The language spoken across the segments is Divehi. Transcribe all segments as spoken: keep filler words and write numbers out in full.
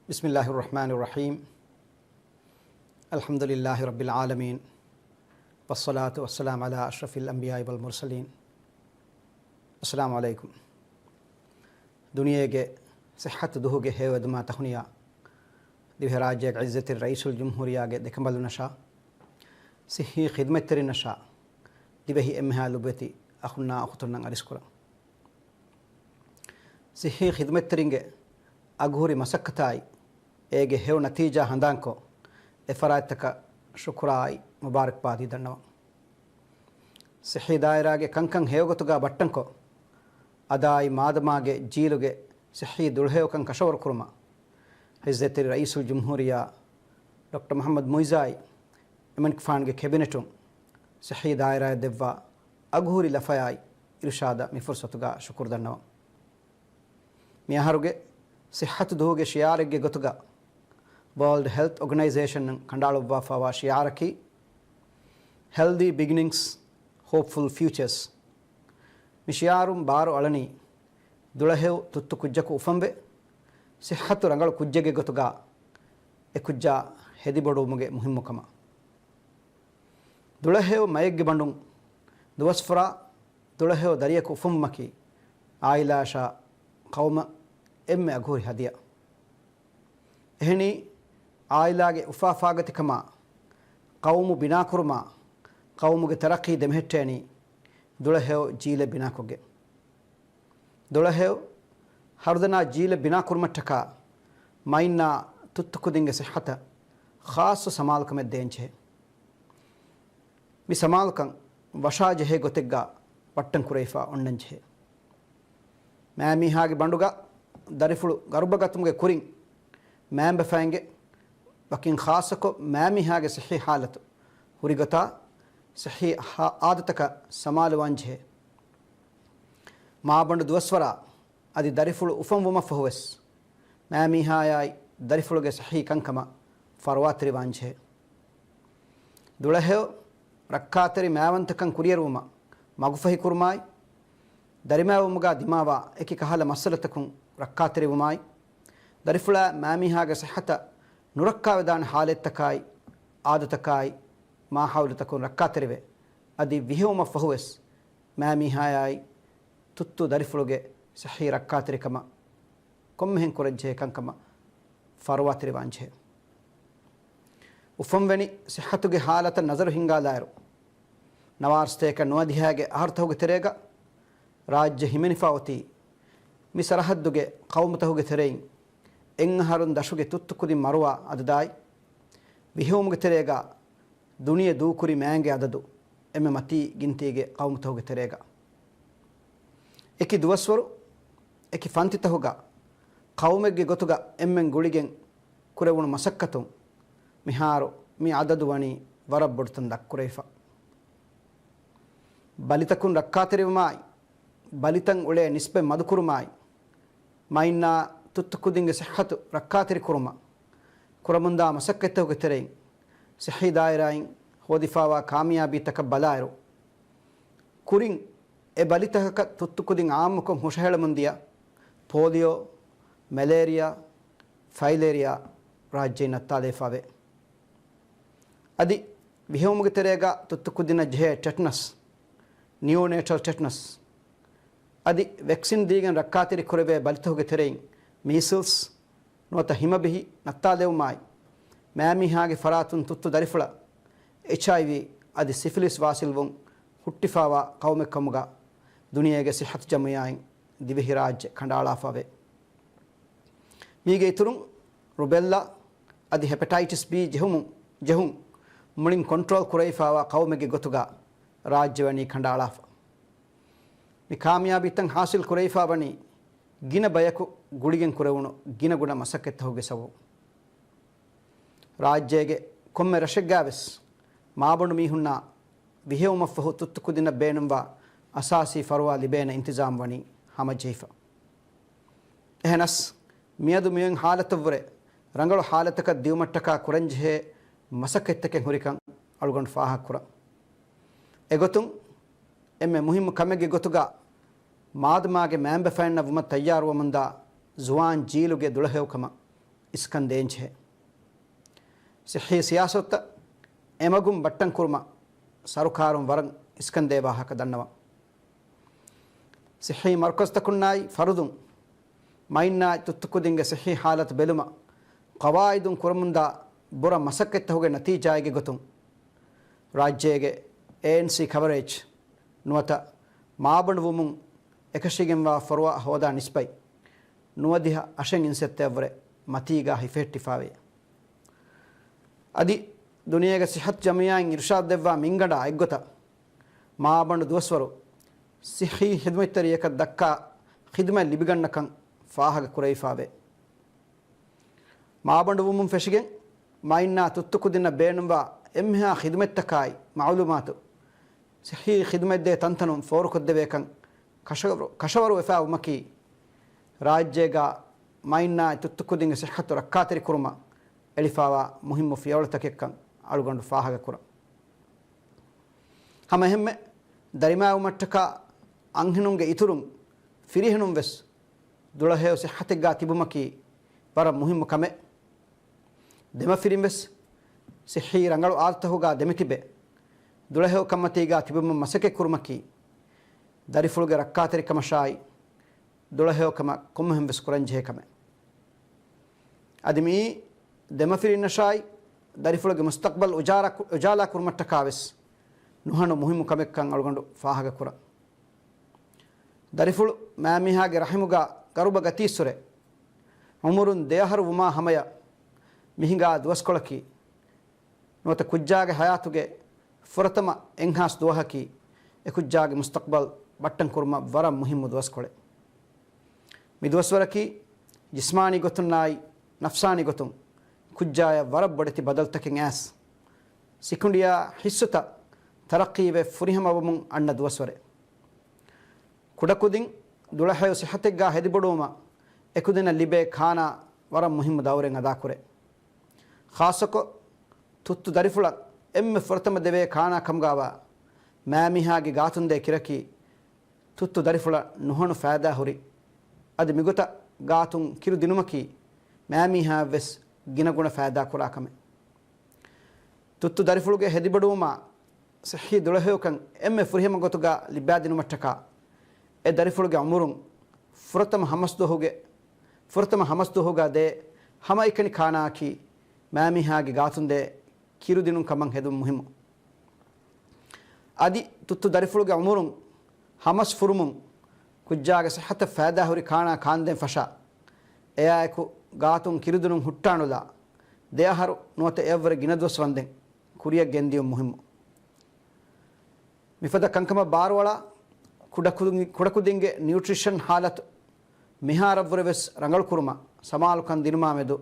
بسم الله الرحمن الرحيم. الحمد لله رب العالمين. والصلاة والسلام على أشرف الأنبياء والمرسلين. السلام عليكم. ދުނިޔޭގެ ޞިއްޙަތު ދުހުގެ ހެޔޮއެދުމާ ތަހުނިޔާ. ދިވެހިރާއްޖޭގެ ޢިއްޒަތްތެރި ރައީސުލްޖުމްހޫރިއްޔާގެ ދެކަނބަލުންނަށާ، ޞިއްޙީ ޚިދުމަތްތެރިންނަށާ، ދިވެހި އެންމެހާ ލޮބުވެތި އަޚުންނާ އުޚުތުންނަށް އަރިސްކުރަން. ޞިއްޙީ ޚިދުމަތްތެރިންގެ އަގުހުރި މަސައްކަތާއި، އޭގެ ހެޔޮ ނަތީޖާ ހަނދާންކޮށް، އެ ފަރާތްތަކަށް ޝުކުރާއި މުބާރަކްބާދީ ދަންނަވަން. ޞިއްޙީ ދާއިރާގެ ކަންކަން ހެޔޮގޮތުގަ ބައްޓަންކޮށް، އަދާއި މާދަމާގެ ޖީލުގެ ޞިއްޙީ ދުޅަހެޔޮކަން ކަށަވަރުކުރުމަށް، ޢިއްޒަތްތެރި ރައީސުލްޖުމްހޫރިއްޔާ ޑޮކްޓަރ މުޙައްމަދު މުޢިއްޒާއި، އެމަނިކުފާނުގެ ކެބިނެޓުން ޞިއްޙީ ދާއިރާއަށް ދެއްވާ އަގުހުރި ލަފަޔާއި އިރުޝާދަށް މި ފުރުޞަތުގަ ޝުކުރު ދަންނަވަން. މިއަހަރުގެ ޞިއްޙަތު ދުހުގެ ޝިޢާރެއްގެ ގޮތުގަ، ވޯލްޑް ހެލްތް އޯގަނައިޒޭޝަނުން ކަނޑައަޅުއްވާފައިވާ ޝިޢާރަކީ، Healthy Beginnings, Hopeful Futures. މި ޝިޢާރުން ބާރު އަޅަނީ، ދުޅަހެޔޮ ތުއްތު ކުއްޖަކު އުފަންވެ، ޞިއްޙަތު ރަނގަޅު ކުއްޖެއްގެ ގޮތުގަ އެ ކުއްޖާ ހެދިބޮޑުވުމުގެ މުހިއްމުކަމަށް. ދުޅަހެޔޮ މައެއްގެ ބަނޑުން ދުވަސްފުރާ ދުޅަހެޔޮ ދަރިޔަކު އުފަންވުމަކީ، އާއިލާއަށާ ޤައުމަށް އެންމެ އަގުހުރި ހަދިޔާ. އެހެނީ، އާއިލާގެ އުފާފާގަތިކަމާ، ޤައުމު ބިނާކުރުމާ، ޤައުމުގެ ތަރައްޤީ ދެމެހެއްޓޭނީ، ދުޅަހެޔޮ ޖީލެއް ބިނާކޮށްގެން. ދުޅަހެޔޮ ހަރުދަނާ ޖީލެއް ބިނާކުރުމަށްޓަކާ، މައިންނާ ތުއްތު ކުދިންގެ ޞިއްޙަތަށް ޚާއްޞަ ސަމާލުކަމެއް ދޭންޖެހޭ. މި ސަމާލުކަން ވަށާޖެހޭ ގޮތެއްގަ ބައްޓަން ކުރެވިފަ އޮންނަންޖެހޭ. މައިމީހާގެ ބަނޑުގަ ދަރިފުޅު ގަރުބަގަތުމުގެ ކުރިން، މައިންބަފައިންގެ، ވަކިން ޚާއްޞަކޮށް މައިމީހާގެ ޞިއްޙީ ޙާލަތު ހުރި ގޮތާ، ޞިއްޙީ ހާ-، އާދަތަކަށް ސަމާލުވާންޖެހޭ. މާބަނޑު ދުވަސްވަރާ އަދި ދަރިފުޅު އުފަންވުމަށްފަހުވެސް، މައިމީހާޔާއި ދަރިފުޅުގެ ޞިއްޙީ ކަންކަމަށް ފަރުވާތެރިވާންޖެހޭ. ދުޅަހެޔޮ ރައްކާތެރި މައިވަންތަކަން ކުރިއެރުވުމަށް މަގުފަހިކުރުމާއި، ދަރިމައިވުމުގަ ދިމާވާ އެކި ކަހަލަ މައްސަލަތަކުން ރައްކާތެރިވުމާއި، ދަރިފުޅާ މައިމީހާގެ ޞިއްޙަތަށް ނުރައްކާވެދާނެ ޙާލަތްތަކާއި، އާދަތަކާއި، މާހައުލުތަކުން ރައްކާތެރިވެ، އަދި ވިހެއުމަށްފަހުވެސް، މައިމީހާޔާއި ތުއްތު ދަރިފުޅުގެ ޞިއްޙީ ރައްކާތެރިކަމަށް ކޮންމެހެން ކުރަންޖެހޭ ކަންކަމަށް ފަރުވާތެރިވާންޖެހޭ. އުފަންވެނި ޞިއްޙަތުގެ ޙާލަތަށް ނަޒަރު ހިންގާލާއިރު، ނަވާރަ ސަތޭކަ ނުވަދިހައިގެ އަހަރުތަކުގެ ތެރޭގަ ރާއްޖެ ހިމެނިފަ އޮތީ، މި ސަރަޙައްދުގެ ޤައުމުތަކުގެ ތެރެއިން އެއްއަހަރުން ދަށުގެ ތުއްތު ކުދިން މަރުވާ އަދަދާއި، ވިހެއުމުގެ ތެރޭގަ ދުނިޔެ ދޫކުރި މައިންގެ އަދަދު އެންމެ މަތީ ގިންތީގެ ޤައުމުތަކުގެ ތެރޭގަ. އެކި ދުވަސްވަރު، އެކި ފަންތިތަކުގަ ޤައުމެއްގެ ގޮތުގަ އެންމެން ގުޅިގެން ކުރެވުނު މަސައްކަތުން މިހާރު މި އަދަދު ވަނީ ވަރަށް ބޮޑުތަން ދަށްކުރެވިފަ. ބަލިތަކުން ރައްކާތެރިވުމާއި، ބަލިތައް އުޅޭ ނިސްބަތް މަދުކުރުމާއި، މައިންނާ ތުއްތު ކުދިންގެ ޞިއްޙަތު ރައްކާތެރި ކުރުމަށް ކުރަމުންދާ މަސައްކަތްތަކުގެ ތެރެއިން، ޞިއްޙީ ދާއިރާއިން ހޯދިފައިވާ ކާމިޔާބީތަކަށް ބަލާއިރު، ކުރިން އެ ބަލިތަކަކަށް ތުއްތު ކުދިން އާއްމުކޮށް ހުށަހެޅަމުންދިޔަ ޕޯލިއޯ، މެލޭރިއާ، ފައިލޭރިއާ ރާއްޖެއިން ނައްތާލައިފަވޭ. އަދި ވިހެއުމުގެ ތެރޭގަ ތުއްތު ކުދިންނަށް ޖެހޭ ޓެޓްނަސް، ނިއޯނޭޓަލް ޓެޓްނަސް، އަދި ވެކްސިން ދީގެން ރައްކާތެރި ކުރެވޭ ބަލިތަކުގެ ތެރެއިން މީސިލްސް، ނުވަތަ ހިމަބިހި ނައްތާލެވުމާއި، މައިމީހާގެ ފަރާތުން ތުއްތު ދަރިފުޅަށް އެޗްއައިވީ އަދި ސިފިލިސް ވާސިލްވުން ހުއްޓިފައިވާ ޤައުމެއްކަމުގަ ދުނިޔޭގެ ޞިއްޙަތު ޖަމުޢިއްޔާއިން ދިވެހިރާއްޖެ ކަނޑައަޅާފަވޭ. މީގެ އިތުރުން ރުބެއްލާ އަދި ހެޕެޓައިޓިސް ބީ ޖެހުމުން، ޖެހުން މުޅިން ކޮންޓްރޯލް ކުރެވިފައިވާ ޤައުމެއްގެ ގޮތުގަ ރާއްޖެ ވަނީ ކަނޑައަޅާފަ. މި ކާމިޔާބީތައް ޙާޞިލް ކުރެވިފަ ވަނީ ގިނަ ބަޔަކު ގުޅިގެން ކުރެވުނު ގިނަގުނަ މަސައްކަތްތަކުގެ ސަބަބުން. ރާއްޖޭގެ ކޮންމެ ރަށެއްގައިވެސް މާބަނޑު މީހުންނާ ވިހެއުމަށްފަހު ތުއްތު ކުދިންނަށް ބޭނުންވާ އަސާސީ ފަރުވާ ލިބޭނެ އިންތިޒާމް ވަނީ ހަމަޖެހިފަ. އެހެނަސް، މިއަދު މިއޮތް ޙާލަތަށްވުރެ ރަނގަޅު ޙާލަތަކަށް ދިއުމަށްޓަކާ ކުރަންޖެހޭ މަސައްކަތްތަކެއް ހުރިކަން އަޅުގަނޑު ފާހަގަކުރަން. އެގޮތުން، އެންމެ މުހިއްމު ކަމެއްގެ ގޮތުގަ މާދަމާގެ މައިންބަފައިންނަށް ވުމަށް ތައްޔާރުވަމުންދާ ޒުވާން ޖީލުގެ ދުޅަހެޔޮކަމަށް އިސްކަން ދޭންޖެހޭ. ސިއްހީ ސިޔާސަތުތައް އެމަގުން ބައްޓަން ކުރުމަށް ސަރުކާރުން ވަރަށް އިސްކަންދޭ ވާހަކަ ދަންނަވަން. ސިއްހީ މަރުކަޒުތަކުންނާއި ފަރުދުން މައިންނާއި ތުއްތުކުދިންގެ ސިއްހީ ހާލަތު ބެލުމަށް ޤަވާއިދުން ކުރަމުންދާ ބުރަ މަސައްކަތްތަކުގެ ނަތީޖާއެއްގެ ގޮތުން، ރާއްޖޭގެ އޭއެންސީ ކަވަރޭޖް ނުވަތަ މާބަނޑު ވުމުން އެކަށީގެންވާ ފަރުވާ ހޯދާ ނިސްބަތް ނުވަދިހަ އަށެއް އިންސައްތައަށްވުރެ މަތީގާ ހިފެހެއްޓިފާވޭ. އަދި ދުނިޔޭގެ ސިއްހަތު ޖަމިއްޔާއިން އިރުޝާދު ދެއްވާ މިންގަނޑާ އެއްގޮތަށް، މާބަނޑު ދުވަސްވަރު ސިއްހީ ޚިދުމަތްތެރިޔަކަށް ދައްކާ ޚިދުމަތް ލިބިގަންނަކަން ފާހަގަ ކުރެވިފާވޭ. މާބަނޑު ވުމުން ފެށިގެން މައިންނާ ތުއްތުކުދިންނަށް ބޭނުންވާ އެންމެހާ ޚިދުމަތްތަކާއި މައުލޫމާތު ސިއްހީ ޚިދުމަތްދޭ ތަންތަނުން ފޯރުކޮށްދެވޭކަން ކަށަވަރު، ކަށަވަރުވެފާވުމަކީ، ރާއްޖޭގާ މައިންނާއި ތުއްތުކުދިންގެ ސިއްހަތު ރައްކާތެރިކުރުމަށް އެޅިފާވާ މުހިއްމު ފިޔަވަޅުތަކެއްކަން އަޅުގަނޑު ފާހަގަކުރަން. ހަމައެހެންމެ، ދަރިމައިވުމަށްޓަކާ އަންހެނުންގެ އިތުރުން ފިރިހެނުން ވެސް ދުޅަހެޔޮ ސިއްހަތެއްގާ ތިބުމަކީ ވަރަށް މުހިއްމު ކަމެއް. ދެމަފިރިން ވެސް ސިއްހީ ރަނގަޅު އާދަތަކުގާ ދެމިތިބެ، ދުޅަހެޔޮ ކަންމަތީގާ ތިބުމަށް މަސައްކަތް ކުރުމަކީ، ދަރިފުޅުގެ ރައްކާތެރިކަމަށާއި، ދުޅަހެޔޮކަމަށް ކޮންމެހެން ވެސް ކުރަންޖެހޭ ކަމެއް. އަދި މިއީ ދެމަފިރިންނަށާއި، ދަރިފުޅުގެ މުސްތަޤްބަލް އުޖާރާ ކު-، އުޖާލާ ކުރުމަށްޓަކާ ވެސް ނުހަނު މުހިއްމު ކަމެއްކަން އަޅުގަނޑު ފާހަގަކުރަން. ދަރިފުޅު މައިމީހާގެ ރަޙިމުގާ ގަރުބަ ގަތީއްސުރެ، އުމުރުން ދެއަހަރު ވުމާ ހަމަޔަށް މި ހިނގާ ދުވަސްކޮޅަކީ، ނުވަތަ ކުއްޖާގެ ހަޔާތުގެ ފުރަތަމަ އެއްހާސް ދުވަހަކީ، އެކުއްޖާގެ މުސްތަޤްބަލް ބައްޓަން ކުރުމަށް ވަރަށް މުހިއްމު ދުވަސްކޮޅެއް. މި ދުވަސްވަރަކީ، ޖިސްމާނީ ގޮތުންނާއި ނަފްސާނީ ގޮތުން ކުއްޖާޔަށް ވަރަށް ބޮޑެތި ބަދަލުތަކެއް އައިސް، ސިކުނޑިއާ ހިއްސުތައް ތަރައްޤީވެ ފުރިހަމަވަމުން އަންނަ ދުވަސްވަރެއް. ކުޑަކުދިން ދުޅަހެޔޮ ސިއްހަތެއްގާ ހެދިބޮޑުވުމަށް އެކުދިންނަށް ލިބޭ ކާނާ ވަރަށް މުހިއްމު ދައުރެއް އަދާކުރޭ. ޚާއްޞަކޮށް، ތުއްތު ދަރިފުޅަށް އެންމެ ފުރަތަމަ ދެވޭ ކާނާ ކަމުގާވާ މައިމީހާގެ ގާތުންދޭ ކިރަކީ، ތުއްތު ދަރިފުޅަށް ނުހަނު ފައިދާ ހުރި، އަދި މިގޮތަށް ގާތުން ކިރު ދިނުމަކީ، މައިމީހާއަށްވެސް ގިނަގުނަ ފައިދާ ކުރާ ކަމެއް. ތުއްތު ދަރިފުޅުގެ ހެދިބޮޑުވުމާ، ސިއްހީ ދުޅަހެޔޮކަން އެންމެ ފުރިހަމަ ގޮތުގާ ލިބާދިނުމަށްޓަކާ، އެ ދަރިފުޅުގެ އުމުރުން ފުރަތަމަ ހަމަސްދުވަހުގެ، ފުރަތަމަ ހަމަސްދުވަހުގާ ދޭ ހަމައެކަނި ކާނާއަކީ، މައިމީހާގެ ގާތުންދޭ ކިރުދިނުން ކަމަށް ހެދުން މުހިއްމު. އަދި ތުއްތު ދަރިފުޅުގެ އުމުރުން ހަމަސް ފުރުމުން ކުއްޖާގެ ސިއްހަތަށް ފައިދާހުރި ކާނާ ކާންދޭން ފަށާ، އެއާއެކު ގާތުން ކިރުދިނުން ހުއްޓާނުލާ، ދެއަހަރު ނުވަތަ އެއަށްވުރެ ގިނަ ދުވަސް ވަންދެން ކުރިއަށް ގެންދިޔުން މުހިއްމު. މިފަދަ ކަންކަމަށް ބާރުއަޅާ، ކުޑަކުދިން-، ކުޑަކުދިންގެ ނިއުޓްރިޝަން ހާލަތު މިހާރަށްވުރެ ވެސް ރަނގަޅުކުރުމަށް ސަމާލުކަން ދިނުމާމެދު،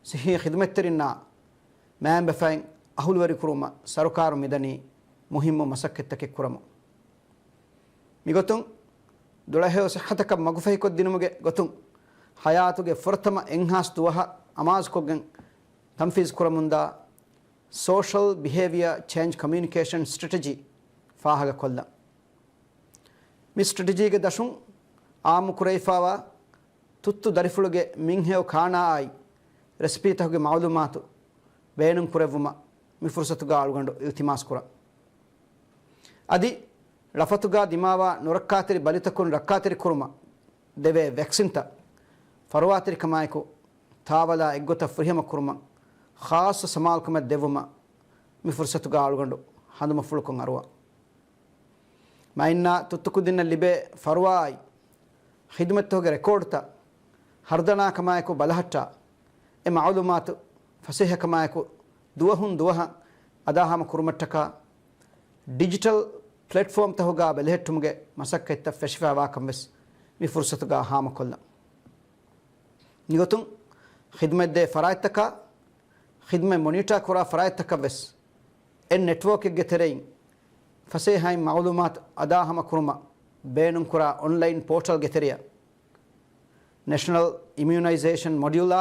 ސިއްހީ ޚިދުމަތްތެރިންނާ މައިންބަފައިން އަހުލުވެރިކުރުމަށް ސަރުކާރުން މިދަނީ މުހިއްމު މަސައްކަތްތަކެއް ކުރަމުން. މިގޮތުން، ދުޅަހެޔޮ ސިއްހަތަކަށް މަގުފަހިކޮށްދިނުމުގެ ގޮތުން، ޙަޔާތުގެ ފުރަތަމަ އެއްހާސް ދުވަހަށް އަމާޒުކޮށްގެން ތަންފީޒު ކުރަމުންދާ ސޯޝަލް ބިހޭވިއަރ ޗޭންޖް ކޮމިއުނިކޭޝަން ސްޓްރެޓެޖީ ފާހަގަކޮށްލަން. މި ސްޓްރެޓެޖީގެ ދަށުން އާއްމުކުރެވިފާވާ ތުއްތު ދަރިފުޅުގެ މިންހެޔޮ ކާނާއާއި ރެސިޕީތަކުގެ މައުލޫމާތު ބޭނުންކުރެއްވުމަށް މި ފުރުސަތުގާ އަޅުގަނޑު އިލްތިމާސް ކުރަން. އަދި ޅަފަތުގާ ދިމާވާ ނުރައްކާތެރި ބަލިތަކުން ރައްކާތެރިކުރުމަށް ދެވޭ ވެކްސިންތައް ފަރުވާތެރިކަމާއެކު ތާވަލާ އެއްގޮތަށް ފުރިހަމަކުރުމަށް ޚާއްޞަ ސަމާލުކަމެއް ދެއްވުމަށް މި ފުރުސަތުގާ އަޅުގަނޑު ހަނދުމަފުޅުކޮށް އަރުވަން. މައިންނާ ތުއްތުކުދިންނަށް ލިބޭ ފަރުވާއާއި ޚިދުމަތްތަކުގެ ރެކޯޑްތައް ހަރުދަނާކަމާއެކު ބަލަހައްޓާ، އެ މައުލޫމާތު ފަސޭހަކަމާއެކު ދުވަހުން ދުވަހަށް އަދާހަމަ ކުރުމަށްޓަކާ، ޑިޖިޓަލް ޕްލެޓްފޯމްތަކުގާ ބެލެހެއްޓުމުގެ މަސައްކަތްތައް ފެށިފާވާކަން ވެސް މި ފުރުސަތުގާ ހާމަކޮށްލަން. މިގޮތުން، ޚިދުމަތްދޭ ފަރާތްތަކާ، ޚިދުމަތް މޮނިޓާ ކުރާ ފަރާތްތަކަށް ވެސް އެ ނެޓްވޯކެއްގެ ތެރެއިން ފަސޭހައިން މައުލޫމާތު އަދާހަމަ ކުރުމަށް ބޭނުންކުރާ އޮންލައިން ޕޯޓަލްގެ ތެރެއަށް ނެޝަނަލް އިމިއުނައިޒޭޝަން މޮޑިއުލާ،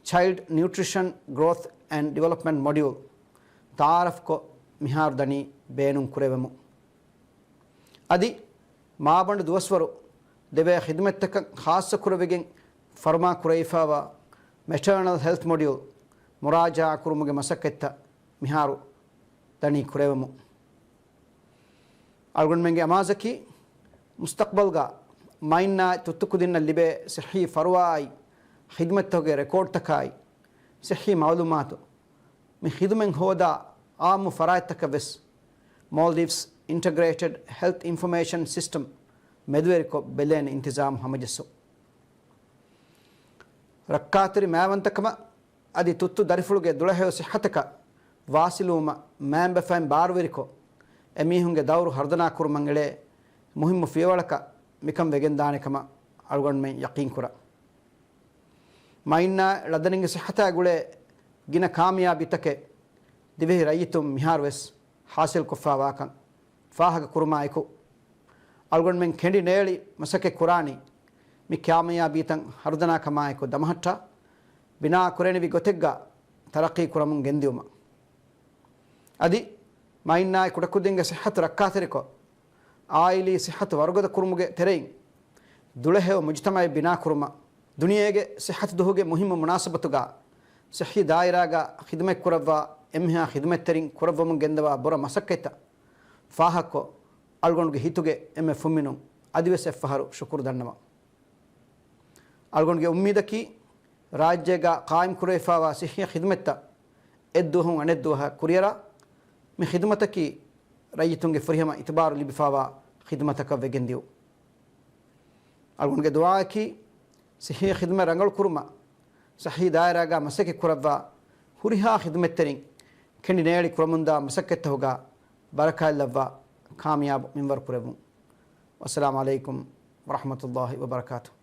ޗައިލްޑް ނިއުޓްރިޝަން ގްރޯތް އެންޑް ޑިވެލޮޕްމަންޓް މޮޑިއުލް ތައާރަފްކޮށް، މިހާރު ދަނީ ބޭނުން ކުރެވެމު. އަދި މާބަނޑު ދުވަސްވަރު ދެވޭ ޚިދުމަތްތަކަށް ޚާއްޞަކުރެވިގެން ފަރުމާ ކުރެވިފާވާ މެޓާނަލް ހެލްތް މޮޑިއުލް މުރާޖަޢާ ކުރުމުގެ މަސައްކަތްތައް މިހާރު ދަނީ ކުރެވެމު. އަޅުގަނޑުމެންގެ އަމާޒަކީ، މުސްތަޤްބަލްގަ މައިންނާއި ތުއްތު ކުދިންނަށް ލިބޭ ޞިއްޙީ ފަރުވާއާއި، ޚިދުމަތްތަކުގެ ރެކޯޑްތަކާއި، ޞިއްޙީ މަޢުލޫމާތު، މި ޚިދުމަތް ހޯދާ އާއްމު ފަރާތްތަކަށް ވެސް، މޯލްޑިވްސް އިންޓަގްރޭޓެޑް ހެލްތް އިންފޮމޭޝަން ސިސްޓަމް މެދުވެރިކޮށް ބެލޭނެ އިންތިޒާމް ހަމަޖައްސަން. ރައްކާތެރި މައިވަންތަކަމަށް އަދި ތުއްތު ދަރިފުޅުގެ ދުޅަހެޔޮ ޞިއްޙަތަކަށް ވާސިލުވުމަށް މައިންބަފައިން ބާރުވެރިކޮށް، އެމީހުންގެ ދައުރު ހަރުދަނާކުރުމަށް އެޅޭ މުހިއްމު ފިޔަވަޅަކަށް މިކަން ވެގެންދާނެ ކަމަށް އަޅުގަނޑުމެން ޔަޤީންކުރަން. މައިންނާއި ޅަދަނިންގެ ޞިއްޙަތާ ގުޅޭ ގިނަ ކާމިޔާބީތަކެއް ދިވެހި ރައްޔިތުން މިހާރު ވެސް ޙާޞިލްކޮށްފައިވާކަން ފާހަގަކުރުމާއެކު، އަޅުގަނޑުމެން ކެނޑި ނޭޅި މަސައްކަތް ކުރާނީ މި ކާމިޔާބީތައް ހަރުދަނާކަމާއެކު ދަމަހައްޓާ، ބިނާ ކުރެނިވި ގޮތެއްގަ ތަރައްޤީ ކުރަމުން ގެންދިއުމަށް. އަދި މައިންނާއި ކުޑަކުދިންގެ ޞިއްޙަތު ރައްކާތެރިކޮށް، އާއިލީ ޞިއްޙަތު ވަރުގަދަ ކުރުމުގެ ތެރެއިން، ދުޅަހެޔޮ މުޖުތަމަޢެއް ބިނާކުރުމަށް، ދުނިޔޭގެ ޞިއްޙަތު ދުހުގެ މުހިއްމު މުނާސަބަތުގަ ޞިއްޙީ ދާއިރާގަ ޚިދުމަތްކުރައްވާ އެންމެހާ ޚިދުމަތްތެރިން ކުރައްވަމުން ގެންދަވާ ބުރަ މަސައްކަތްތައް ފާހަގަކޮށް، އަޅުގަނޑުގެ ހިތުގެ އެންމެ ފުންމިނުން އަދިވެސް އެއްފަހަރު ޝުކުރު ދަންނަވަން. އަޅުގަނޑުގެ އުއްމީދަކީ، ރާއްޖޭގަ ޤާއިމްކުރެވިފައިވާ ޞިއްޙީ ޚިދުމަތްތައް އެއްދުވަހުން އަނެއްދުވަހަށް ކުރިއަރާ، މި ޚިދުމަތަކީ ރައްޔިތުންގެ ފުރިހަމަ އިތުބާރު ލިބިފައިވާ ޚިދުމަތަކަށް ވެގެންދިއުން. އަޅުގަނޑުގެ ދުޢާއަކީ، ޞިއްޙީ ޚިދުމަތް ރަނގަޅުކުރުމަށް ޞިއްޙީ ދާއިރާގަ މަސައްކަތް ކުރައްވާ ހުރިހާ ޚިދުމަތްތެރިން ކެނޑި ނޭޅި ކުރަމުންދާ މަސައްކަތްތަކުގަ ބަރަކާތްލައްވާ ކާމިޔާބު މިންވަރު ކުރެއްވުން. ވައްސަލާމު ޢަލައިކުމް ވަރަޙްމަތުﷲި ވަބަރަކާތުހު.